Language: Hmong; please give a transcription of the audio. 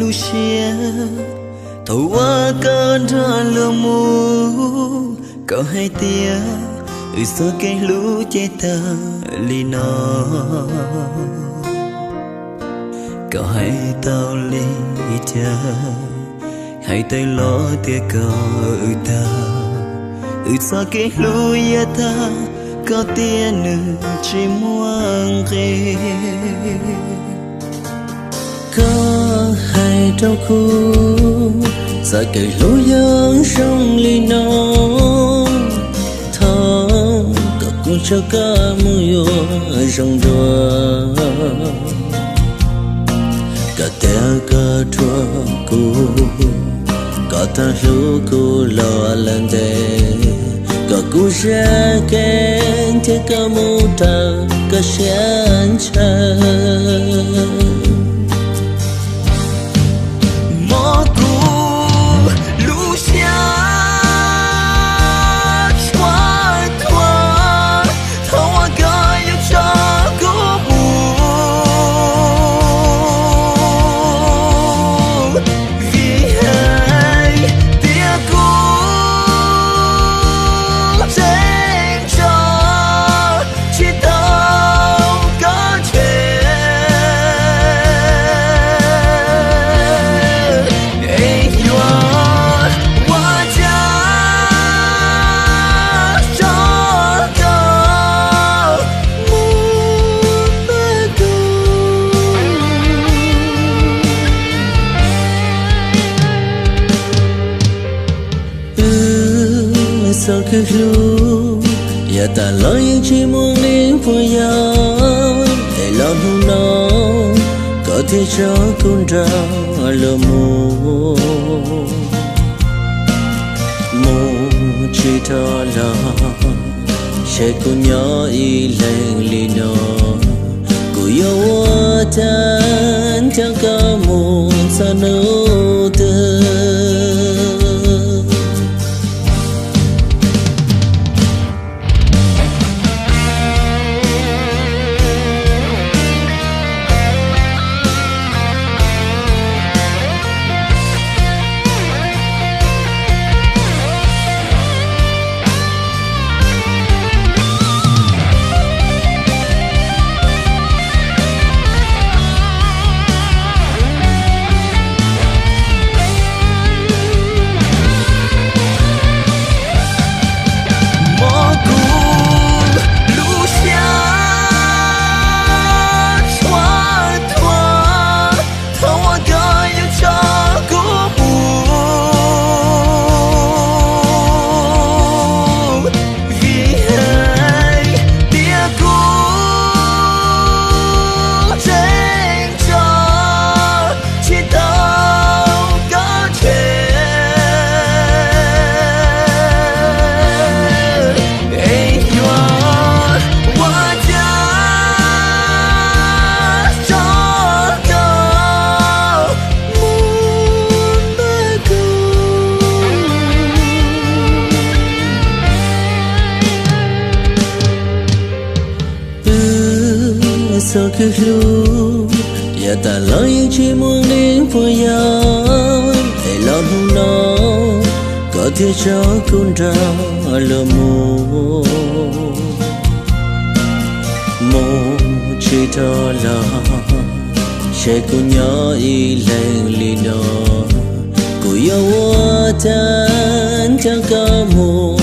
lub siab thaum uas koj nrog luag mus. Koj hais tias wb txoj kev hlub ces tag li no. Koj hais tau li cas? Hais tawm los tias koj wb tag. Wb txoj kev hlub yuav tag, koj tias nws tsis muaj nqis. Koj hais rau kuv, txoj kev hlub yuav zoo li no. Thov kom kuv tso koj mus yuav zoo dua. Koj tias koj dhuam kuv, koj tau hlub kuv los lawm ntev. Koj kuj zam kev thiab koj mus raws koj siab ntshaw. Mob kuv lub siab tshua thuav, thov uas koj yuav tso kuv mus. Vim hais tias kuv tseem tso tsis tau koj tseg, es yuav ua cas tso koj mus ntag kuv. Wb txoj kev hlub, yav tas los yeej tsis muaj nqis puas yog, es los hnub no koj thiaj tso kuv nrog luag mus. Mus tsis dhau los, ces kuv nyob ib leeg li no. Kuv yuav ua cas nco koj mus txog hnub twg? Mob kuv lub siab tshua thuav, thov uas koj yuav tso kuv mus. Vim hais tias kuv tseem tso tsis tau koj tseg, es yuav ua cas tso koj mus ntag kuv. Wb txoj kev hlub, yav tas los yeej tsis muaj nqis puas yog, es los hnub no koj thiaj tso kuv nrog luag mus. Mus tsis dhau los, ces kuv nyob ib leeg li no. Kuv yuav ua cas nco koj mus